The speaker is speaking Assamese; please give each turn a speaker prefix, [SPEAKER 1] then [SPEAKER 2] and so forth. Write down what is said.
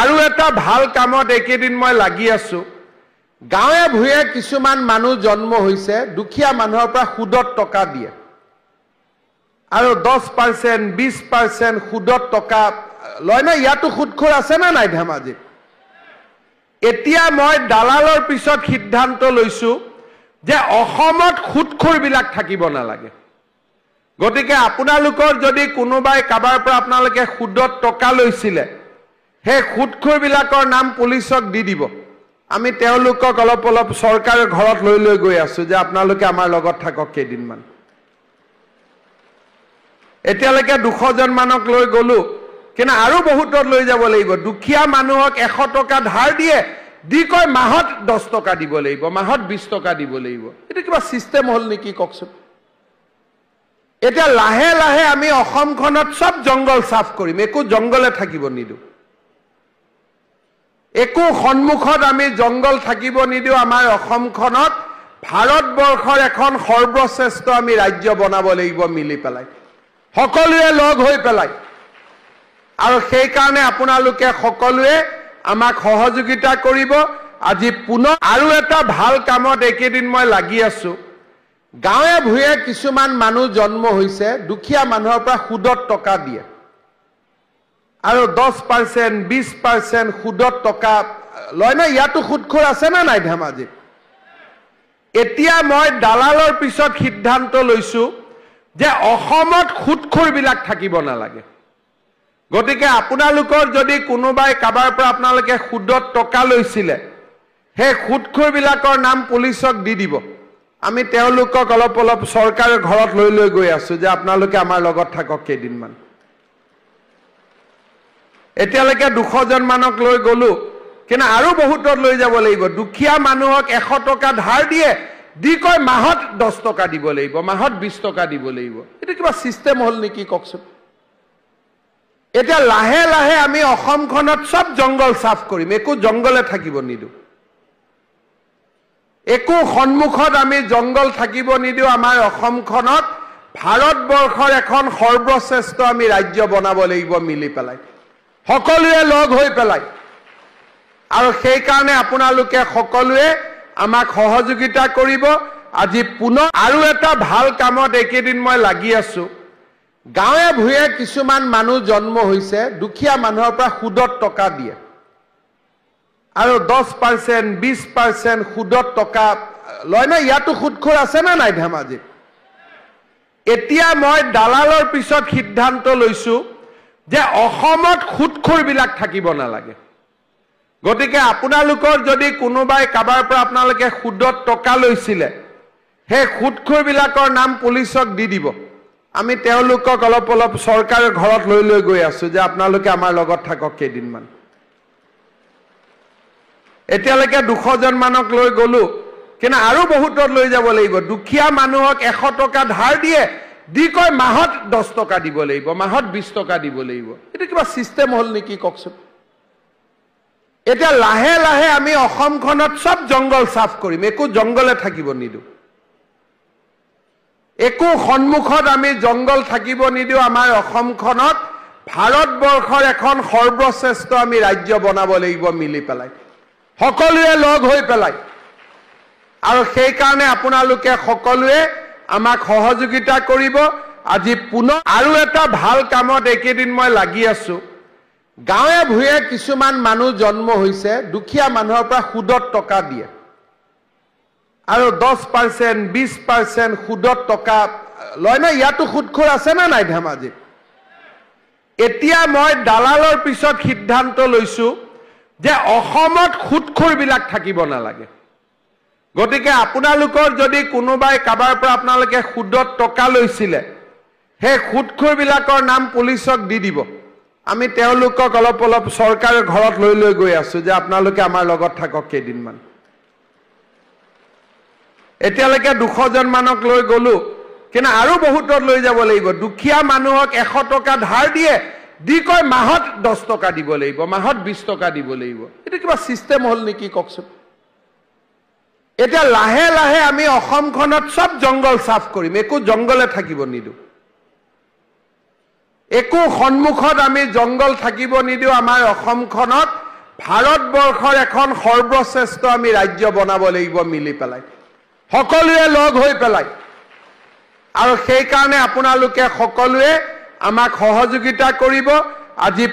[SPEAKER 1] আৰু এটা ভাল কামত এইকেইদিন মই লাগি আছো। গাঁৱে ভূঞে কিছুমান মানুহ জন্ম হৈছে, দুখীয়া মানুহৰ পৰা সুদত টকা দিয়ে আৰু 10% 20% সুদত টকা লয় ন। ইয়াতো সুদখোৰ আছে নে নাই ধেমাজিত? এতিয়া মই দালালৰ পিছত সিদ্ধান্ত লৈছো যে অসমত সুদখোৰবিলাক থাকিব নালাগে। গতিকে আপোনালোকৰ যদি কোনোবাই কাৰোবাৰ পৰা আপোনালোকে সুদত টকা লৈছিলে, সেই সুদখোৰবিলাকৰ নাম পুলিচক দি দিব। আমি তেওঁলোকক অলপ অলপ চৰকাৰৰ ঘৰত লৈ লৈ গৈ আছো যে আপোনালোকে আমাৰ লগত থাকক কেইদিনমান। এতিয়ালৈকে 200 জনমানক লৈ গ'লো, কিন্তু আৰু বহুতত লৈ যাব লাগিব। দুখীয়া মানুহক 100 টকা ধাৰ দিয়ে, দি কয় মাহত 10 টকা দিব লাগিব, মাহত 20 টকা দিব লাগিব। এইটো কিবা চিষ্টেম হ'ল নেকি কওকচোন? এতিয়া লাহে লাহে আমি অসমখনত চব জংঘল চাফ কৰিম, একো জংঘলে থাকিব নিদিওঁ, একো সন্মুখত আমি জংঘল থাকিব নিদিওঁ। আমাৰ অসমখনত ভাৰতবৰ্ষৰ এখন সৰ্বশ্ৰেষ্ঠ আমি ৰাজ্য বনাব লাগিব মিলি পেলাই, সকলোৱে লগ হৈ পেলাই। আৰু সেইকাৰণে আপোনালোকে সকলোৱে আমাক সহযোগিতা কৰিব। আজি পুনৰ আৰু এটা ভাল কামত এইকেইদিন মই লাগি আছো। গাঁৱে ভূঞে কিছুমান মানুহ জন্ম হৈছে, দুখীয়া মানুহৰ পৰা সুদত টকা দিয়ে আৰু 10% 20% সুদত টকা লয় ন। ইয়াতো সুদখোৰ আছে নে নাই ধেমাজিত? এতিয়া মই দালালৰ পিছত সিদ্ধান্ত লৈছো যে অসমত সুদখোৰবিলাক থাকিব নালাগে। গতিকে আপোনালোকৰ যদি কোনোবাই কাৰোবাৰ পৰা আপোনালোকে সুদত টকা লৈছিলে, সেই সুদখোৰবিলাকৰ নাম পুলিচক দি দিব। আমি তেওঁলোকক অলপ অলপ চৰকাৰৰ ঘৰত লৈ লৈ গৈ আছো যে আপোনালোকে আমাৰ লগত থাকক কেইদিনমান। এতিয়ালৈকে 200 জনমানক লৈ গ'লো, কিন্তু আৰু বহুতত লৈ যাব লাগিব। দুখীয়া মানুহক 100 টকা ধাৰ দিয়ে, দি কয় মাহত 10 টকা দিব লাগিব, মাহত 20 টকা দিব লাগিব। এইটো কিবা চিষ্টেম হ'ল নেকি কওকচোন? এতিয়া লাহে লাহে আমি অসমখনত চব জংঘল চাফ কৰিম, একো জংঘলে থাকিব নিদিওঁ, একো সন্মুখত আমি জংঘল থাকিব নিদিওঁ। আমাৰ অসমখনত ভাৰতবৰ্ষৰ এখন সৰ্বশ্ৰেষ্ঠ আমি ৰাজ্য বনাব লাগিব মিলি পেলাই, সকলোৱে লগ হৈ পেলাই। আৰু সেইকাৰণে আপোনালোকে সকলোৱে আমাক সহযোগিতা কৰিব। আজি পুনৰ আৰু এটা ভাল কামত এইকেইদিন মই লাগি আছো। গাঁৱে ভূঞে কিছুমান মানুহ জন্ম হৈছে, দুখীয়া মানুহৰ পৰা সুদত টকা দিয়ে আৰু 10% 20% সুদত টকা লয় ন। ইয়াতো সুদখোৰ আছে নে নাই ধেমাজিত? এতিয়া মই দালালৰ পিছত সিদ্ধান্ত লৈছো যে অসমত সুদখোৰবিলাক থাকিব নালাগে। গতিকে আপোনালোকৰ যদি কোনোবাই কাৰোবাৰ পৰা আপোনালোকে সুদত টকা লৈছিলে, সেই সুদখোৰবিলাকৰ নাম পুলিচক দি দিব। আমি তেওঁলোকক অলপ অলপ চৰকাৰৰ ঘৰত লৈ লৈ গৈ আছো যে আপোনালোকে আমাৰ লগত থাকক কেইদিনমান। এতিয়ালৈকে 200 জনমানক লৈ গ'লো, কিন্তু আৰু বহুতত লৈ যাব লাগিব। দুখীয়া মানুহক 100 টকা ধাৰ দিয়ে, দি কয় মাহত 10 টকা দিব লাগিব, মাহত 20 টকা দিব লাগিব। এইটো কিবা চিষ্টেম হ'ল নেকি কওকচোন? এতিয়া লাহে লাহে আমি অসমখনত চব জংঘল চাফ কৰিম, একো জংঘলে থাকিব নিদিওঁ, একো সন্মুখত আমি জংঘল থাকিব নিদিওঁ। আমাৰ অসমখনত ভাৰতবৰ্ষৰ এখন সৰ্বশ্ৰেষ্ঠ আমি ৰাজ্য বনাব লাগিব মিলি পেলাই, সকলোৱে লগ হৈ পেলাই। আৰু সেইকাৰণে আপোনালোকে সকলোৱে আমাক সহযোগিতা কৰিব। আজি পুনৰ আৰু এটা ভাল কামত এইকেইদিন মই লাগি আছো। গাঁৱে ভূঞে কিছুমান মানুহ জন্ম হৈছে, দুখীয়া মানুহৰ পৰা সুদত টকা দিয়ে আৰু 10% 20% সুদত টকা লয় ন। ইয়াতো সুদখোৰ আছে নে নাই ধেমাজিত? এতিয়া মই দালালৰ পিছত সিদ্ধান্ত লৈছো যে অসমত সুদখোৰবিলাক থাকিব নালাগে। গতিকে আপোনালোকৰ যদি কোনোবাই কাৰোবাৰ পৰা আপোনালোকে সুদত টকা লৈছিলে, সেই সুদখোৰবিলাকৰ নাম পুলিচক দি দিব। আমি তেওঁলোকক অলপ অলপ চৰকাৰৰ ঘৰত লৈ লৈ গৈ আছো যে আপোনালোকে আমাৰ লগত থাকক কেইদিনমান। এতিয়ালৈকে 200 জনমানক লৈ গ'লো, কিন্তু আৰু বহুতত লৈ যাব লাগিব। দুখীয়া মানুহক 100 টকা ধাৰ দিয়ে, দি কয় মাহত 10 টকা দিব লাগিব, মাহত 20 টকা দিব লাগিব। এইটো কিবা চিষ্টেম হ'ল নেকি কওকচোন? এতিয়া লাহে লাহে আমি অসমখনত চব জংঘল চাফ কৰিম, একো জংঘলে থাকিব নিদিওঁ, একো সন্মুখত আমি জংঘল থাকিব নিদিওঁ। আমাৰ অসমখনত ভাৰতবৰ্ষৰ এখন সৰ্বশ্ৰেষ্ঠ আমি ৰাজ্য বনাব লাগিব মিলি পেলাই, সকলোৱে লগ হৈ পেলাই। আৰু সেইকাৰণে আপোনালোকে সকলোৱে আমাক সহযোগিতা কৰিব। আজি